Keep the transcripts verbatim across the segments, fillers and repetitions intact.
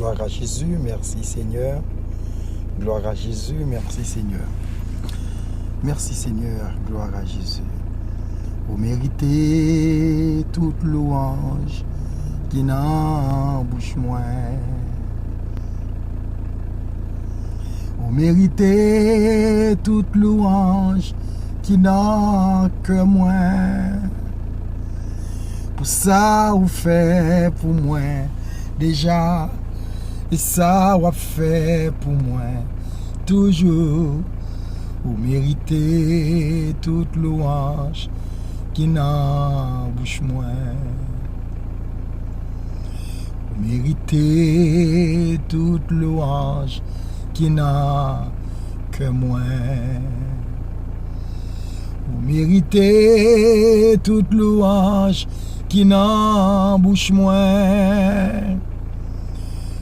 Gloire à Jésus, merci Seigneur. Gloire à Jésus, merci Seigneur. Merci Seigneur, gloire à Jésus. Ou merite tout louanj ki nan bouch mwen. Ou merite tout louanj ki nan kè mwen. Pou sa ou fè pou mwen deja, e sa w ap fè pou mwen toujou. Ou merite tout louanj ki nan bouch mwen. Ou merite tout louanj ki nan kè mwen. Ou merite tout louanj ki nan bouch mwen.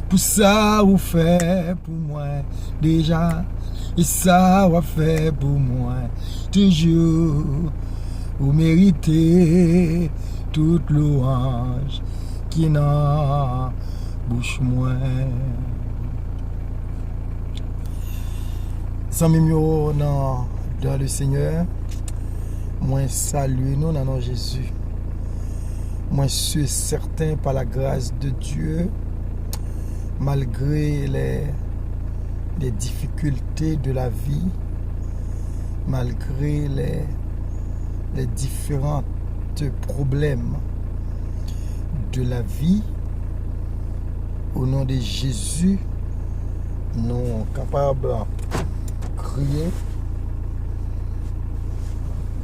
Pou sa ou fè pou mwen deja, e sa w ap fè pou mwen toujou. Ou merite tout louanj ki nan bouch mwen. Zanmi m yo nan dans le Seigneur, mwen salye nou nan non Jezi. Mwen si sèten pa la gras de Dye, malgre les, les difficultés de la vie, malgre les, les différents problèmes de la vie, au nom de Jésus, nou kapab kriye,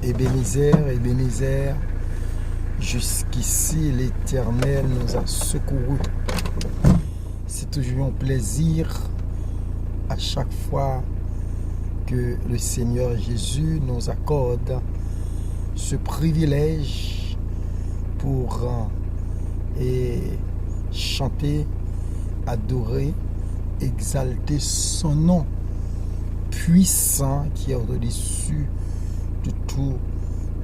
Ebenezer, Ebenezer, jusqu'ici l'Éternel nous a secourus. C'est toujours un plaisir à chaque fois que le Seigneur Jésus nous accorde ce privilège pour, euh, et chanter, adorer, exalter son nom puissant qui est au-dessus de tous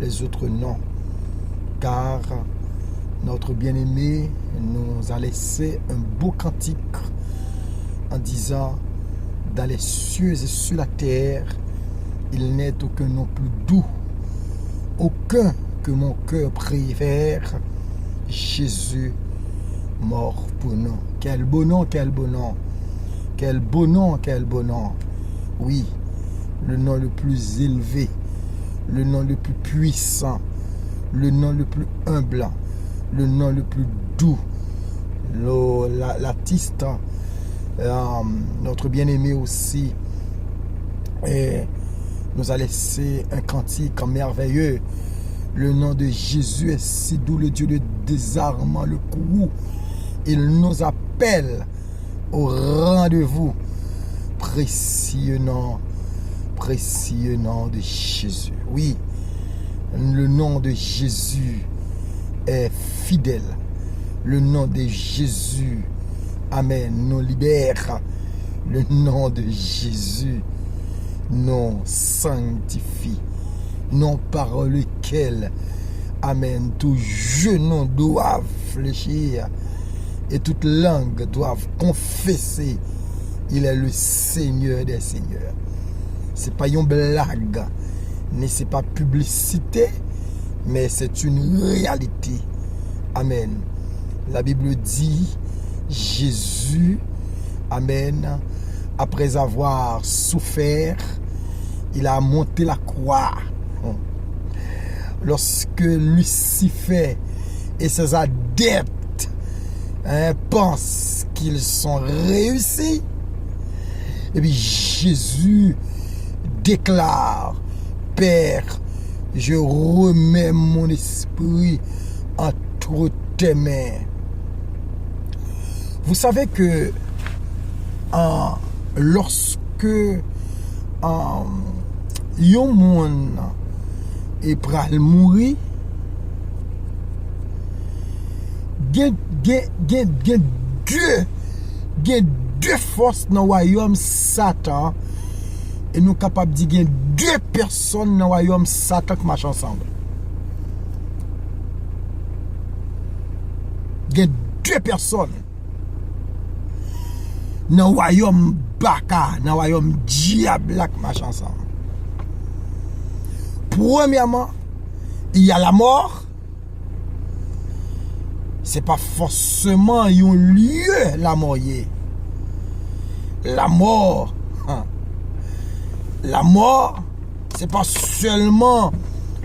les autres noms. Car notre bien-aimé nous a laissé un beau cantique en disant, dans les cieux et sur la terre, il n'est aucun nom plus doux, aucun que mon cœur préfère, Jésus mort pour nous. Quel beau nom, quel beau nom. Quel beau nom, quel beau nom. Oui, le nom le plus élevé, le nom le plus puissant, le nom le plus humble, le nom le plus doux. Le, la, l'artiste, euh, notre bien-aimé aussi, euh, nous a laissé un cantique merveilleux. Le nom de Jésus est si doux, le Dieu de désarmement, le courroux. Il nous appelle au rendez-vous. Précieux nom, précieux nom de Jésus. Oui, le nom de Jésus est fidèle. Le nom de Jésus, amen, nous libère. Le nom de Jésus nous sanctifie. Nom par lequel, amen, tout genou doit fléchir et toute langue doit confesser, il est le Seigneur des seigneurs. Se pa yon blag, ni se pa piblisite, men c'est une réalité. Amen. La Bible dit, Jésus, amen, après avoir souffert, il a monté la croix. Lorsque Lucifer et ses adeptes, hein, pensent qu'ils sont réussis, et puis Jésus déclare, Père, je remets mon esprit entre tes mains. Vous savez que, euh, lorsque, euh, yon moun e pral mouri, gen, gen, gen, gen de, gen de fòs nan wayòm Satan, e nou kapab di gen de pèsòn nan wayòm Satan k mache ansanm. Gen de pèsòn. nan wayòm baka, nan wayòm dyab la k mache ansanm. Premyèman, il y a la mort. Se pa fòseman yon lye lamò ye. Lamò, lanmò, se pa sèlman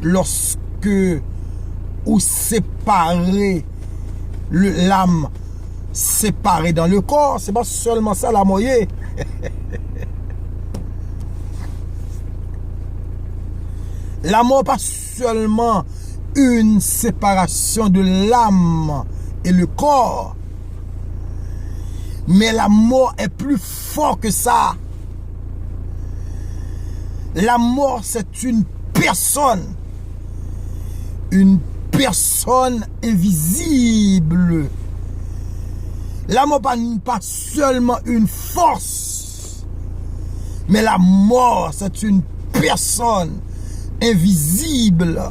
lòske ou separe, le, lam separe dans le corps, se pa sèlman sa lamò ye. Lamò pa sèlman une séparation de l'âme et le corps. Mais la mort est plus fort que ça. La mort, c'est une personne. Une personne invisible. La mort, pas, pas seulement une force. Mais la mort, c'est une personne invisible.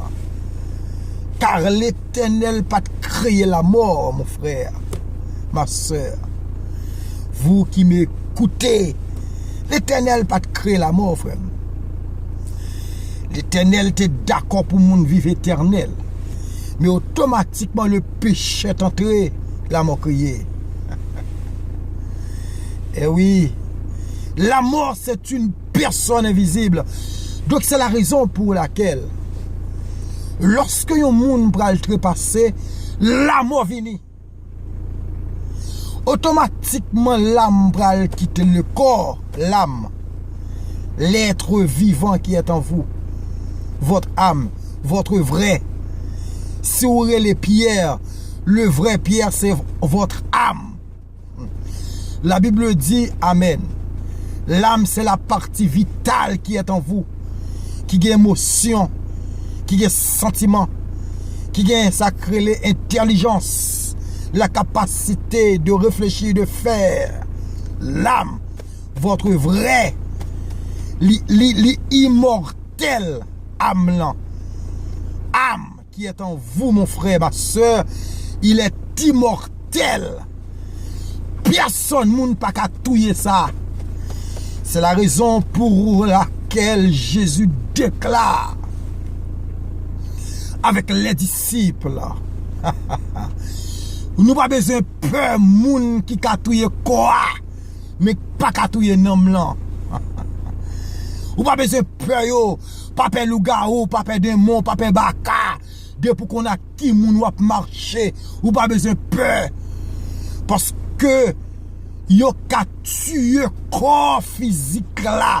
Car l'Éternel pas créé la mort, mon frère, ma sœur. Vous qui m'écoutez, l'Éternel pas créé la mort, frère. L'Éternel était d'accord pour moun viv éternel. Mais automatiquement, le péché est entré, la mort crié. Eh oui, la mort, c'est une personne invisible. Donc, c'est la raison pour laquelle, lorsque yon moun pral trepase, la mort vini. Otomatikman, lam pral kite le corps, l'âme, l'être vivant qui est en vous, votre âme, votre vrai. Si ou rele Pierre, le vrai Pierre, c'est votre âme. La Bible dit, amen. L'âme, c'est la partie vitale qui est en vous, ki gen emosyon, ki gen santiman, ki gen sa k rele entèlijans, la capacité de réfléchir, de faire. L'âme, votre vrai, li, li, li imòtèl, âme lan. Âme qui est en vous, mon frère, ma sœur, il est immortel. Pèsonn, moun pa ka touye sa. C'est la raison pour laquelle Jésus déclare avec les disciples, nou pa bezwen pè moun ki ka touye kò a, men k pa ka touye nanm lan. Ou pa bezwen pè yo, pa pè lougawou, pa pè denmon, pa pè baka. Depi w konn ak ki moun w ap mache, ou pa bezwen pè. Paske yo ka tiye kò fizik la.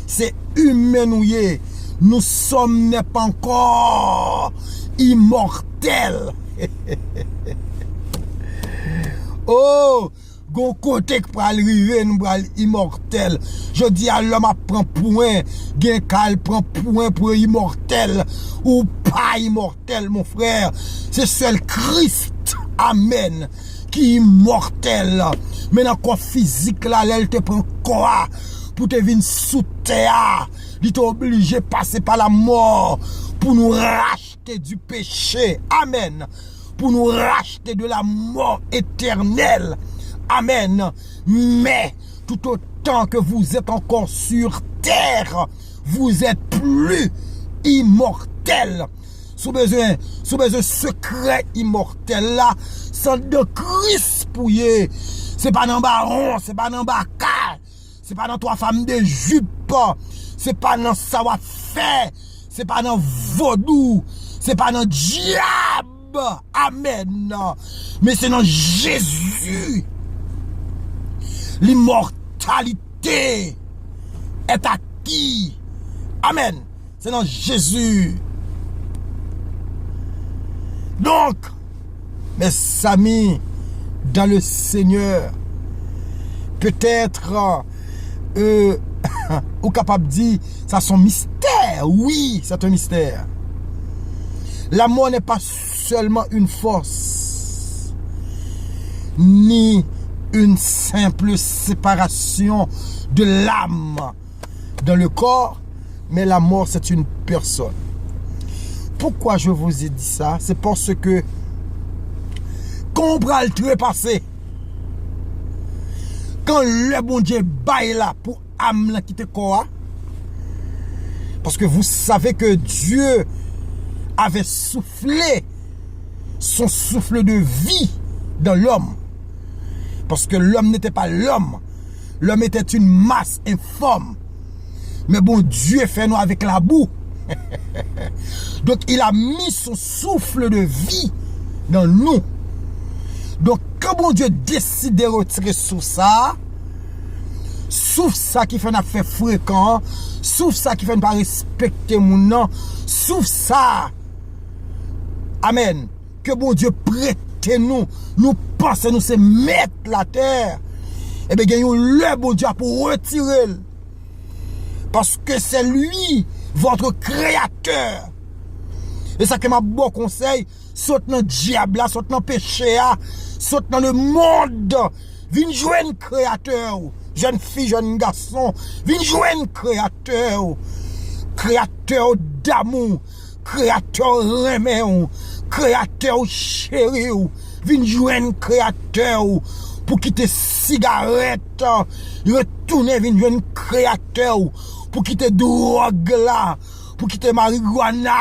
Se imen nou ye. Nous sommes n'est pas encore immortels. Oh, gon kote k pral rive, nou pral imòtèl. Jodi a, lòm ap pran pwen, gen ka l pran pwen pou yo imòtèl. Ou pa imòtèl, mon frè. Se sèl Kris, amèn, ki imòtèl. Men nan kò fizik la, lè l te pran kò a pou te vin sou tè a, li te oblije pase pa lamò pou nou rachte du péché. Amèn. Pour nous racheter de la mort éternelle. Amen. Mais tout autant que vous êtes encore sur terre, vous êtes plus immortel. Si w bezwen, si w bezwen sekrè imòtèl la, se anndan Kris pou ye. Se pa nan bawon, se pa nan baka, se pa nan twa fanm de jip, se pa nan sa w ap fè, se pa nan vodou, se pa nan dyab. Amèn. Men se nan Jezi. L'immortalité est acquis. Amèn. Se nan Jezi. Donk, mes amis, dans le Seigneur, peut-être, euh, ou kapab di, sa se yon mistè. Wi, c'est un mystère. La mort n'est pas seulement une force, ni une simple séparation de l'âme dans le corps, mais la mort, c'est une personne. Pourquoi je vous ai dit ça? C'est parce que quand on pral trepase, Tan lè Bondye bay la pou am lan kite kò a. Parce que vous savez que Dieu avait soufflé son souffle de vie dans l'homme. Parce que l'homme n'était pas l'homme. L'homme était une masse informe. Men Bondye fè nou avèk labou. Donc, il a mis son souffle de vie dans nous. Donk, kan Bondye deside retire souf sa a, souf sa ki fè n ap fè frekan an, souf sa ki fè n pa respekte moun nan, souf sa a, amèn, ke Bondye prete nou, nou panse nou se mèt latè, ebyen, gen yon lè Bondye ap retire l. Parce que c'est lui, votre créateur. E sa ke m ap ba w konsèy, sot nan dyab la, sot nan peche a, sot nan lemonn. Vin jwenn kreyatè w, jèn fi, jèn gason, vin jwenn kreyatè w. Kreyatè w damou, kreyatè w renmen w, kreyatè w cheri w. Vin jwenn kreyatè w pou kite sigarèt, retounen vin jwenn kreyatè w pou kite dwòg la, pou kite marigwana,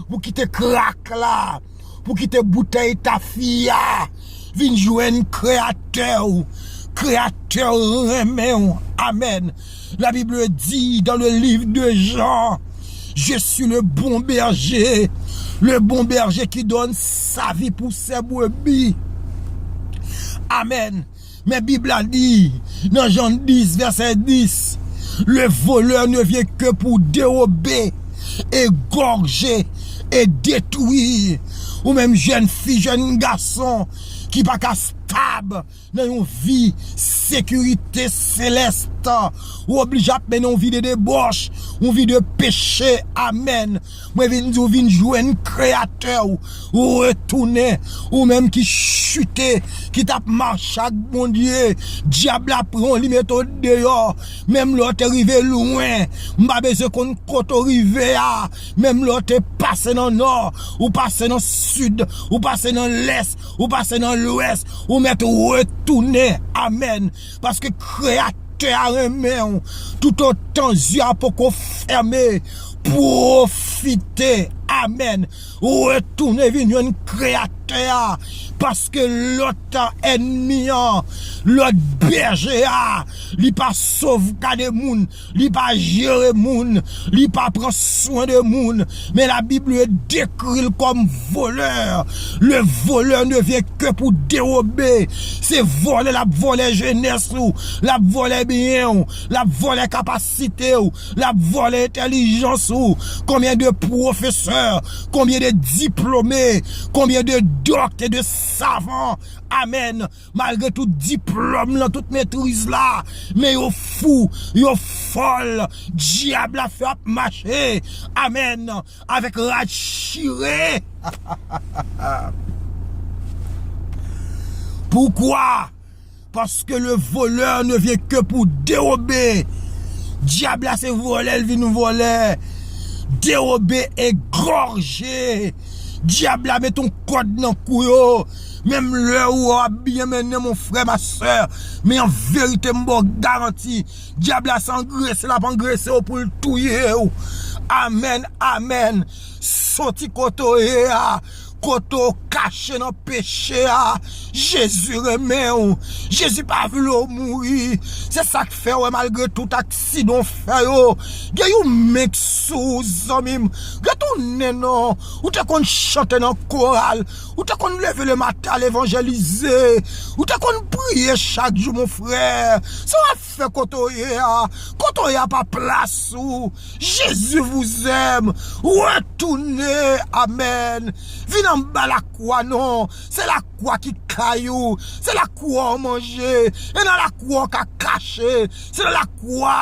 pou kite krak la, pou kite boutèy tafya. Vin jwenn kreyatè w. Kreyatè w renmen w. Amèn. La Bible dit dans le livre de Jean, je suis le bon berger, le bon berger qui donne sa vie pour ses brebis. Amèn. Men Bib la di, nan Jan dis, vèsè dis, le voleur ne vient que pour dérober, égorger et détruire. Ou menm jèn fi, jèn gason ki pa ka stab nan yon vi sekirite selès, ou oblije ap mennen yon vi de debòch, yon vi de peche. Amèn. Mwen vin di w, vin jwenn Kreyatè w. Retounen, ou menm ki chite, ki t ap mache ak Bondye. Dyab la pran w, li mete w deyò. Menm lè w te rive lwen, m pa bezwen konn kote w rive a. Menm lè w te pase nan nò, ou pase nan sid, ou pase nan lès, ou pase nan lwès, ou mèt retounen. Amèn. Paske Kreyatè a renmen w. Toutotan zye a poko fèmen, pwofite. Amèn. Retounen vin jwenn Kreyatè a. Paske lòt ènmi an, lòt bèje a, li pa sovgade moun, li pa jere moun, li pa pran swen de moun. Men la Bib dekri l kòm volè. Le voleur ne vient que pour dérober. Se vòlè l ap vòlè jenès ou, l ap vòlè byen w, l ap vòlè kapasite w, l ap vòlè entèlijans ou. Konbyen de pwofesè, konbyen de diplome, konbyen de dòktè, de savan, amèn, malgre tout diplòm lan, tout metriz la, men yo fou, yo fòl. Dyab la fè ap mache, amèn, avèk rad chire. Poukwa? Paske le volè ne vyen ke pou dewobe. Dyab la se vòlè l vin vòlè. Dewobe, egòje. Dyab la met yon kòd nan kou yo. Menm lè ou ap byen mennen, mon frè, ma sè, men an verite, m ba w garanti, dyab la se angrese l ap angrese w pou l touye w. Amèn, amèn. Soti kote w ye a, kote w kache nan peche a. Jezi renmen w. Jezi pa vle w mouri. Se sa k fè w wè malgre tout aksidan w fè yo, gen yon men k sou ou, zanmi m. Retounen non. Ou te konn chante nan koral. Ou te konn leve le maten al evanjelize. Ou te konn priye chak jou, mon frè. Sa w ap fè kote w ye a? Kote w ye a pa plas ou. Jezi vous aime. Retounen. Amèn. Vin anba lakwa non. Se lakwa ki kay ou. Se lakwa w manje. E nan lakwa w ka kache. Se nan lakwa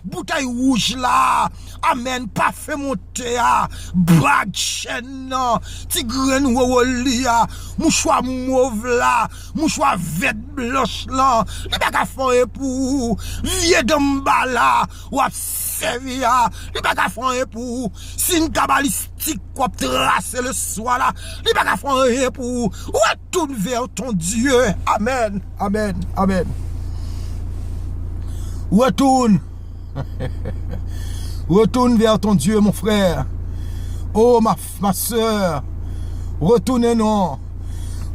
boutèy wouj la. Amèn. Pafen monte a. Bag chèn nan. Ti grenn wowoli a. Mouchwa mov la. Mouchwa vèt blanch lan. Li pa ka fè anyen pou ou. Vye danmbala w ap sèvi a, li pa ka fè anyen pou ou. Siy kabalistik w ap trase leswa la, li pa ka fè anyen pou ou. Retourne vers ton Dieu. Amèn, amèn, amèn. Retourne. Retourne vers ton Dieu, mon frère. Oh, ma, ma sœur. Retounen non.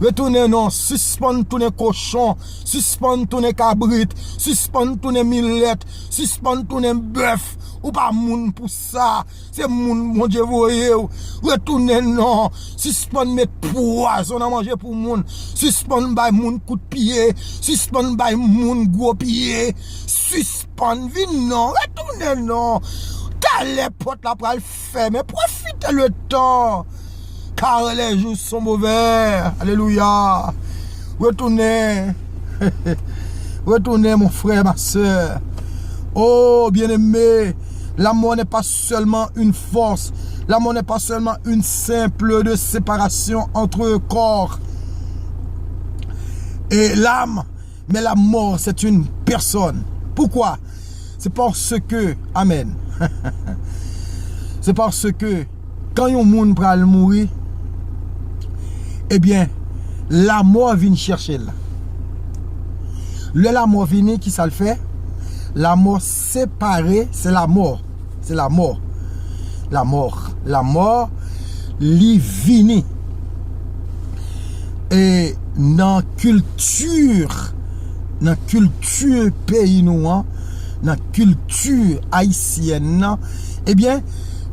Retounen non. Sispann tounen kochon. Sispann tounen kabrit. Sispann tounen milèt. Sispann tounen bèf. Ou pa moun pou sa. Se moun Bondye voye w. Retounen non. Sispann met pwazon nan manje pou moun. Sispann bay moun kout pye. Sispann bay moun gwo pye. Sispann vin non. Retounen non. Talè pòt la pral fèmen. Pwofite le tan. Car les jours sont mauvais. Alléluia. Retourner. Retourner, mon frère, ma sœur. Oh, bien-aimé, la mort n'est pas seulement une force. La mort n'est pas seulement une simple de séparation entre corps et l'âme, mais la mort, c'est une personne. Pourquoi? C'est parce que, amen. C'est parce que quand yon moun pral mouri, ebyen, lamò vin chèche l. Lè lamò vini, ki sa l fè? Lamò separe, se lamò. Se lamò. Lamò. Lamò, li vini. E nan kilti, nan kilti peyi nou an, nan kilti ayisyèn nan, ebyen,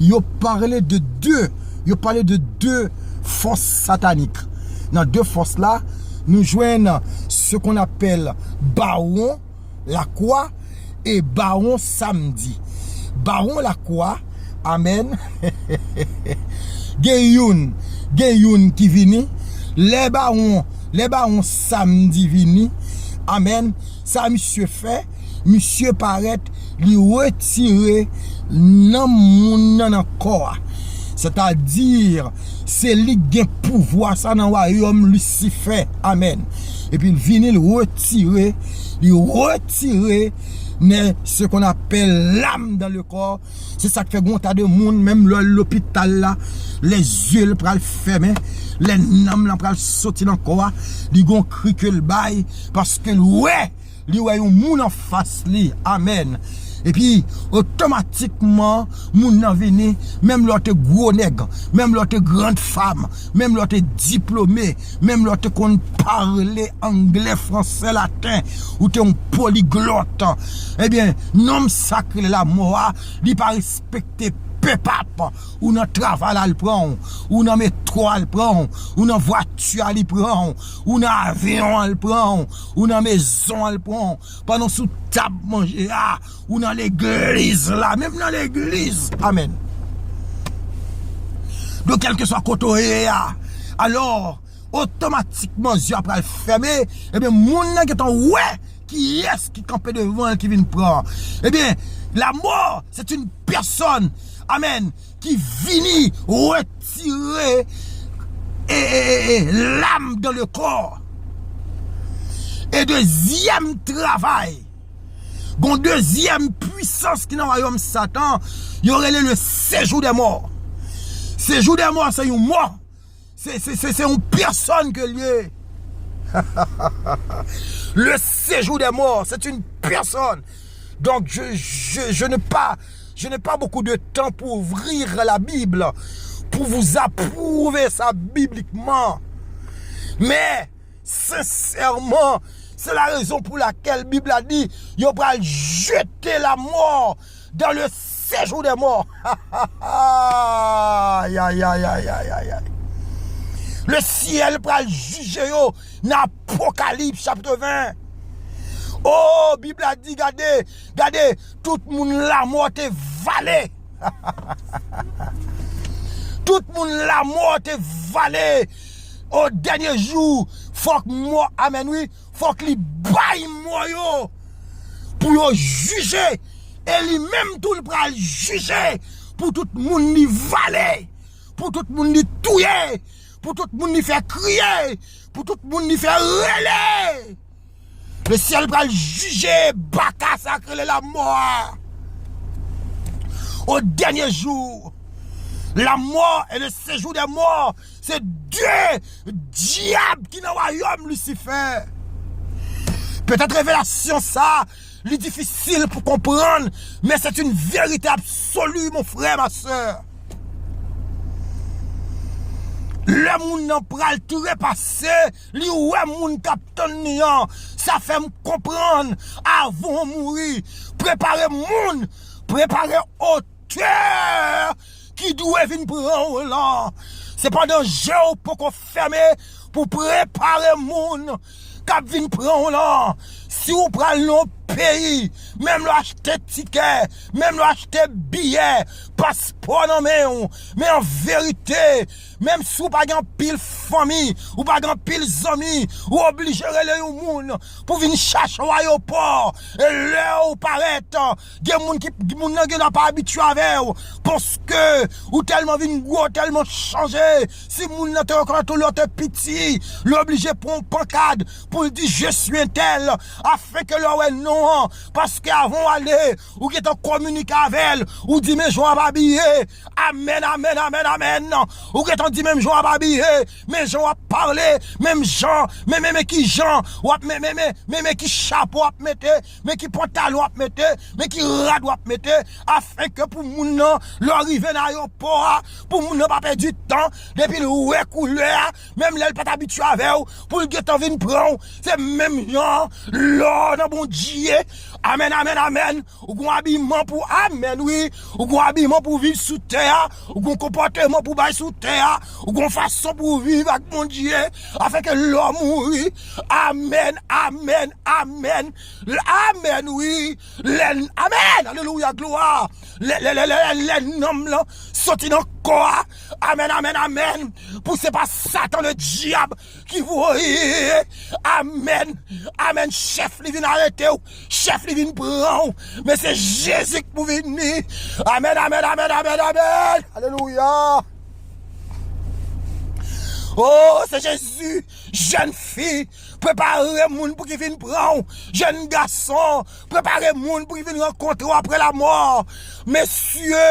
yo pale de de, yo pale de de fòs satanik. Nan de fòs la, nou jwenn ce qu'on appelle Bawon Lakwa e Bawon Samdi. Bawon Lakwa, amen. Gen youn, gen youn ki vini. Lè Bawon, lè Bawon Samdi vini, amen. Sa misye fè, misye parèt, li retire nanm moun nan nan kò a. Sètadi, se li k gen pouvwa sa nan wayòm Lisifè. Amen. Epi l vini, l retire, li retire nan ce qu'on appelle l'âme dans le corps. Se sa k fè gon ta de moun, menm lè l lopital la, lè zye l pral fèmen, lè nanm lan pral soti nan kò a, li gon kri ke l bay, paske l wè, li wè yon moun anfas li. Amen. Epi, otomatikman, moun nan vini, menm lè w te gwo nèg, menm lè w te grand femme, menm lè w te diplome, menm lè w te konn pale anglè, fransè, laten, ou te yon poliglòt. Ebyen, nonm sa k rele lamò a, li pa respekte pepap. Ou nan travay la, li pran w. Ou nan metwo a, li pran w. Ou nan vwati a, li pran w. Ou nan avyon a, li pran w. Ou nan mezon a, li pran w. Pandan w sou tab manje a, ou nan legliz la, menm nan legliz. Amen. Donk, kèlkeswa kote w ye a, alò, otomatikman, zye a pral fèmen, ebyen, moun nan gentan wè kiyès ki kanpe devan l, ki vin pran. Ebyen, la mort, c'est une personne, amen, ki vini retire e, e, e, e, l'âme dans le corps. E dezyèm travay, gon dezyèm pwisans ki nan wayòm Satan, yo rele le séjour des morts. Séjour des morts, se yon mò. Se, se, se, se yon pèsòn ke l ye. Le séjour des morts, c'est une personne. Donc, je, je, je n'ai pas, je n'ai pas beaucoup de temps pour ouvrir la Bible, pour vous approuver ça bibliquement. Mais, sincèrement, c'est la raison pour laquelle Bible a dit, yo pral jeter la mort dans le séjour des morts. Aïe, aïe, aïe, aïe, aïe, aïe, aïe. Le ciel pral jije yo nan Apokalips chapitre vingt. Oh, Bib la di, gade, gade, tout moun lamò te vale. Tout moun lamò te vale. O dènye jou, fòk mò, amen, wi, fòk li bay mò yo pou yo jije. E li menm tou, li pral jije pou tout moun li vale, pou tout moun li touye, pou tout moun li fè kriye, pou tout moun li fè rele. Le ciel pral jije baka sa k rele lamò a. O dènye jou, lamò e le séjour des morts, se de dyab ki nan wayòm Lisifè. Petèt revelasyon sa Li difisil pou konprann, men c'est une vérité absolue, mon frè, ma sè. Lè moun nan pral trepase, li wè moun k ap tann li an. Sa fè m konprann, avan w mouri, prepare moun, prepare otè ki dwe vin pran w lan. Sepandan, je w poko fèmen pou prepare moun k ap vin pran w lan. Si w pral nan yon peyi, menm lè w achte tikè, menm lè w achte biyè, paspò nan men w, men an verite, menm si w pa gen anpil fanmi, ou pa gen anpil zanmi, ou oblije rele yon moun pou vin chache w ayewopò. E lè w parèt, gen moun ki, moun nan gen dwa pa abitye avè w, paske ou tèlman vin gwo, tèlman chanje. Si moun nan te rekonèt ou lè w te piti, li oblije pran yon pankad pou l di, "Je suis un tel," afenke lè w wè non an, paske avan w ale, ou gentan kominike avè l, ou di, "Men jan w ap abiye, amèn, amèn, amèn, amèn." Ou gentan di, "Men jan w ap abiye, men jan w ap pale, men jan, men, men, men ki jan w ap, men, men, men, men, men ki chapo w ap mete, men ki pantalon w ap mete, men ki rad w ap mete," afenke pou moun nan, lè w rive nan ayewopò a, pou moun nan pa pèdi tan, depi l wè koulè a, menm lè l pa t abitye avè w, pou l gentan vin pran w, se menm jan lè w nan Bondye. Amèn, amèn, amèn. Ou gon abiman pou, amèn, wi. Ou gon abiman pou viv sou tè a. Ou gon konpòteman pou bay sou tè a. Ou gon fason pou viv ak Bondye. Afenke lè w mouri. Amèn, amèn, amèn. Amèn, wi. Lè, amèn. Alelouya, glwa. Lè, lè, lè, lè, lè nanm lan soti nan kò a. Amèn, amèn, amèn. Pou se pa Satan, le dyab, ki voye. Amèn. Amèn. Chèf li vin arete w. Chèf li vin pran w. Men se Jezi k pou vini. Amèn, amèn, amèn, amèn, amèn. Alelouya. Oh, se Jezi. Jèn fi, prepare moun pou ki vin pran w. Jèn gason, prepare moun pou ki vin rankontre w apre lamò. Mesye,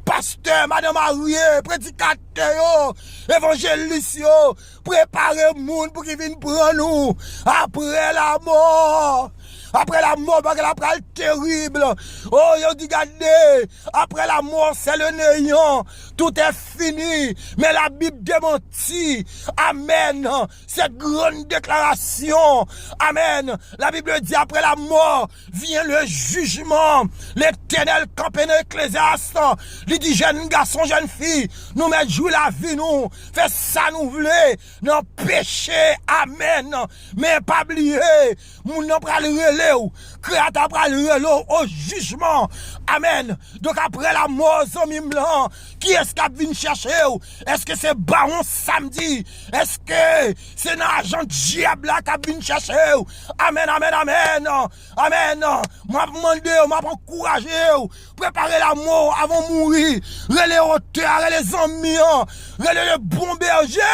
pastè, madan marye, predikatè yo, evanjelis yo, prepare moun pou ki vin pran nou apre lamò. Apre lamò, bagay la pral terib. Oh, yo di, "Gade, après la mort, c'est le néant. Tout est fini." Men Labib demanti. Amèn. Cette grande déclaration. Amèn. La Bible dit, après la mort vient le jugement. Letènèl kanpe nan Eklezyas. Li di, "Jèn gason, jèn fi, nou mèt jwi lavi nou, fè sa nou vle nan peche." Amèn. Men pa bliye, moun nan pral rele w. Kreyatè a pral rele w o jijman. Amèn. Donk, apre lamò, zanmi m lan, kiyès k ap vin chèche w? Èske se bawon samdi? Èske se nan ajan dyab la k ap vin chèche w? Amèn, amèn, amèn. Amèn. M ap mande w, m ap ankouraje w. Prepare lamò avan w mouri. Rele otè a, rele zanmi an, rele le bon bèje.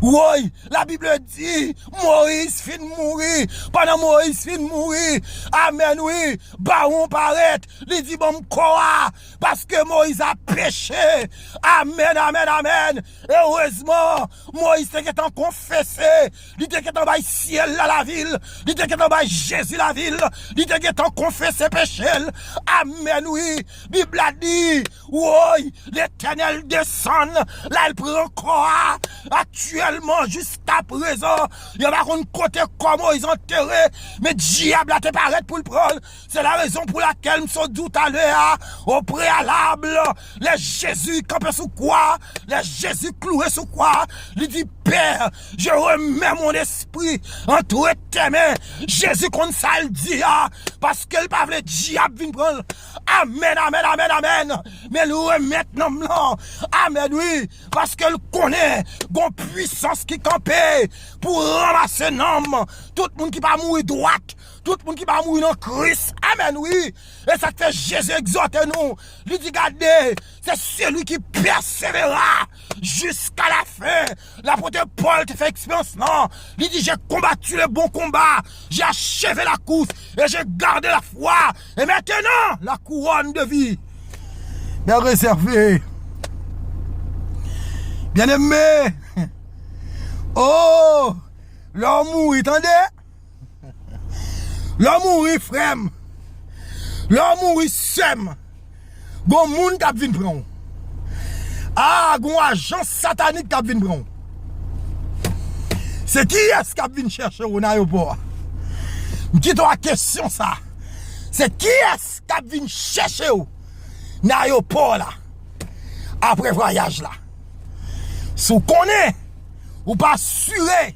Woy, la Bible di, Moyiz fin mouri. Pandan Moyiz fin mouri, amèn, wi, bawon parèt. Li di, "Ban m kò a, paske Moyiz a peche." Amèn, amèn, amèn. Erezman, Moyiz te gentan konfese. Li te gentan bay syèl la lavi l. Li te gentan bay Jezi lavi l. Li te gentan konfese peche l. Amèn, wi. Bib la di, woy, Letènèl desann, l al pran kò a. Aktyèlman, jiska prezan, yo pa konn kote kò Moyiz antere, men dyab la te parèt pou l pran l. Se la rezon pou lakèl m sot di w talè a, o preyalab, lè Jezi kanpe sou kwa, lè Jezi klouwe sou kwa, li di, "Père, je remets mon esprit entre tes mains." Jezi konn sa l di a, paske l pa vle dyab vin pran l. Amèn, amèn, amèn, amèn. Men l remèt nanm lan. Amèn, wi. Paske l konnen gon pwisans ki kanpe pou ranmase nanm. Tout moun ki pa mouri dwat, tout moun ki pa mouri nan Kris. Amèn, wi. E sa k fè Jezi egzòte nou. Li di, "Gade, c'est celui qui persévérera jusqu'à la fin." Lapot Pòl te fè eksperyans lan. Li di, "J'ai combattu le bon combat, j'ai achevé la course, et j'ai gardé la foi. Et maintenant, la couronne de vie m'est réservée." Byeneme, oh, lè w mouri, tande, Lè w mouri, frè m, lè w mouri, sè m, gon moun k ap vin pran w. A, gon ajan satanik k ap vin pran w. Se kiyès k ap vin chèche w nan ayewopò a? M kite w ak kesyon sa. Se kiyès k ap vin chèche w nan ayewopò la apre vwayaj la? Si w konnen ou pa asire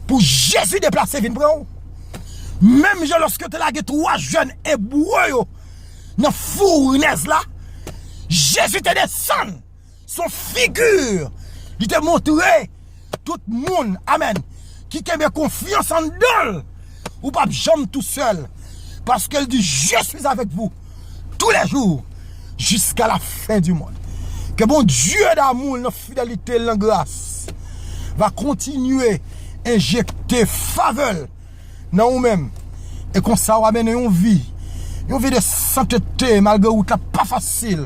pou Jezi deplase vin pran w, menm jan lòske yo te lage twa jèn ebre yo nan founèz la, Jezi te desann. Se yon figi li te montre tout moun, amèn, ki kenbe konfyans anndan l. Ou p ap janm tousèl, paske l di, Je suis avec vous tous les jours jusqu'à la fin du monde. Ke Bondye damou l, nan fidelite l, nan gras, va kontinye enjekte favè l nan ou menm. E konsa, w a mennen yon vi, yon vi de santete, malgre wout la pa fasil.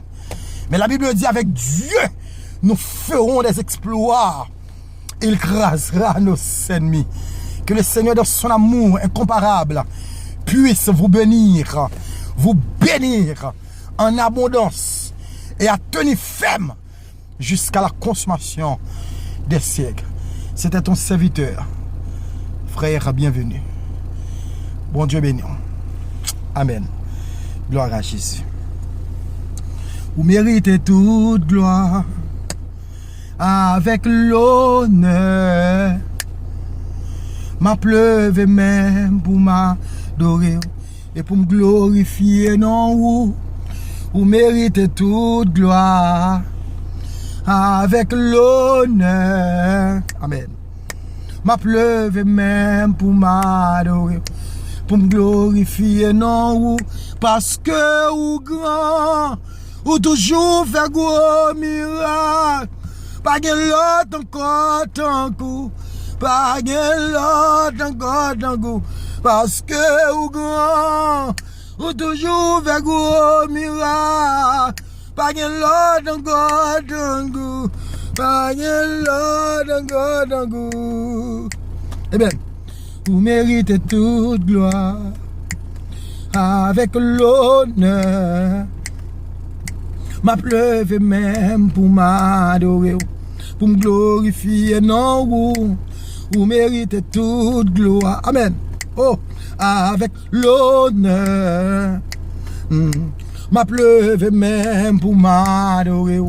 Men la Bible di, avec Dieu, nous ferons des exploits. Il écrasera nos ennemis. Que le Seigneur, dans son amour incomparable, puisse vous bénir, vous bénir en abondance et à tenir ferme jusqu'à la consommation des siècles. C'était ton serviteur, frère Bienvenu. Bondye beni w. Amèn. Glwa a Jezi. Ou merite tout glwa avèk lonè. M ap leve men m pou m adore w e pou m glorifye non ou. Ou merite tout glwa avèk lonè. Amèn. M ap leve men m pou m adore w, pou m glorifye non ou, paske ou gran, ou toujou fè gwo mirak. Pa gen lòt ankò tankou, pa gen lòt ankò tankou, paske ou gran, ou toujou fè gwo mirak. Pa gen lòt ankò tankou, pa gen lòt ankò tankou. Ebyen, ou merite tout glwa avèk lonè. M ap leve men m pou m adore w, pou m glorifye non ou. Ou merite tout glwa. Amèn. Oh, avèk lonè. Mm. M ap leve men m pou m adore w,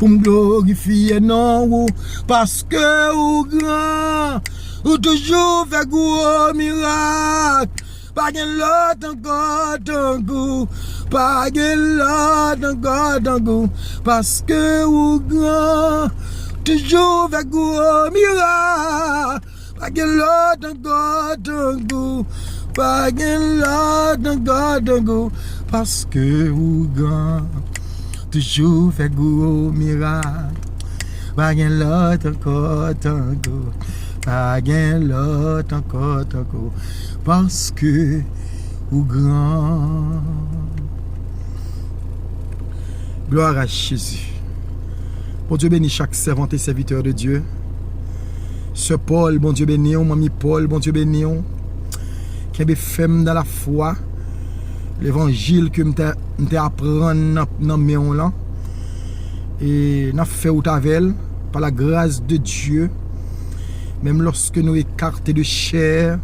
pou m glorifye non ou, paske ou gran, ou toujou fè gwo mirak. Pa gen lòt ankò tankou, pa gen lòt ankò tankou, paske ou gran, toujou fè gwo mirak. Pa gen lòt ankò tankou, pa gen lòt ankò tankou, paske ou gran, toujou fè gwo mirak. Pa gen lòt ankò tankou, pa gen lòt ankò tankou, paske ou gran. Glwa a Jezi. Bondye beni chak sèvant e sèvitè de Dye. Sè Paul, Bondye beni w. Manmi Paul, Bondye beni w. Kenbe fèm nan lafwa. Levanjil ke m te, m te aprann nan, nan men w lan. E n ap fè wout avè l, pa la gras de Dye. Menm lòske nou ekate de chè,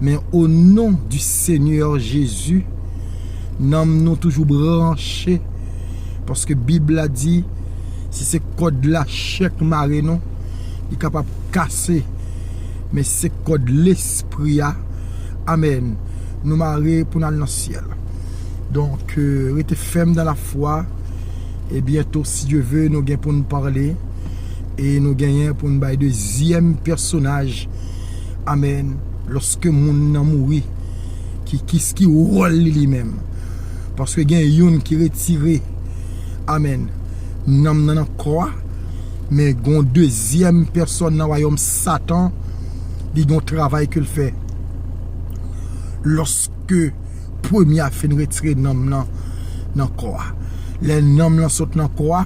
men o non di Senyè Jezi, nanm nou toujou branche, paske Bib la di, si se kòd lachè k mare nou, li kapab kase, men se kòd lespri a, amèn, nou mare pou n al nan syèl. Donk, euh, rete fèm nan lafwa, e byento, si Dye ve, nou gen pou n pale, e nou genyen pou n bay dezyèm pèsonaj, amèn, lòske moun nan mouri, ki, ki, ki wòl li, li menm. Paske gen youn ki retire, amèn, nanm nan nan kò a, men gon dezyèm pèsòn nan wayòm Satan, li gon travay ke l fè. Lòske premye a fin retire nanm nan nan kò a. Lè nanm lan sot nan kò a,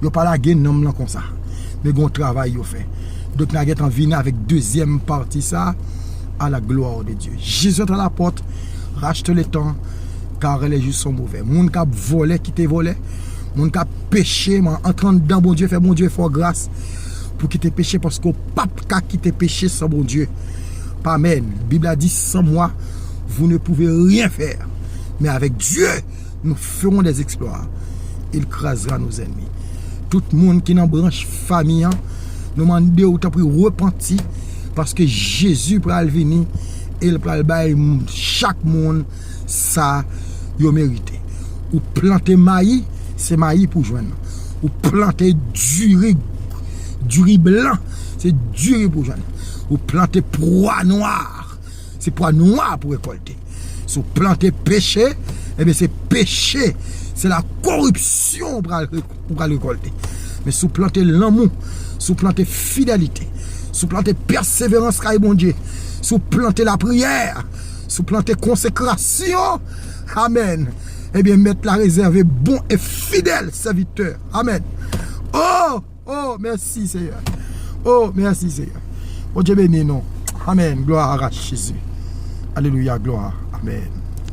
yo pa lage nanm lan konsa. Men gon travay yo fè. Donk, n a gentan vini avèk dezyèm pati sa, à la gloire de Dieu. Jésus est à la porte, racheter le temps, car les jours sont mauvais. Moun k ap vòlè, kite vòlè. Moun k ap peche, men antre anndan Bondye, fè Bondye fè w gras pou kite peche, paske w p ap ka kite peche san Bondye. Amèn. Bib la di, sans moi, vous ne pouvez rien faire. Mais avec Dieu, nous ferons des exploits. Il crasera nos ennemis. Tout moun ki nan branch fanmi an, nou mande w tanpri repanti, paske Jezi pral vini e l pral bay chak moun sa yo merite. Ou plante mayi, se mayi pou jwenn. Ou plante diri, diri blan, se diri pou jwenn. Ou plante pwa nwa, se pwa nwa pou rekòlte. Si w plante peche, ebyen se peche, se la koripsyon ou pral, ou pral rekòlte. Men si w plante lanmou, si w plante fidelite, si w plante pèseverans kay Bondye, si w plante lapriyè, si w plante konsekrasyon, amèn, ebyen Mèt la rezève bon e fidèl sèvitè. Amèn. Oh! Oh, mèsi, Seyè. Oh, mèsi, Seyè. Bondye beni nou. Amèn. Glwa a Jezi. Alelouya, glwa. Amèn.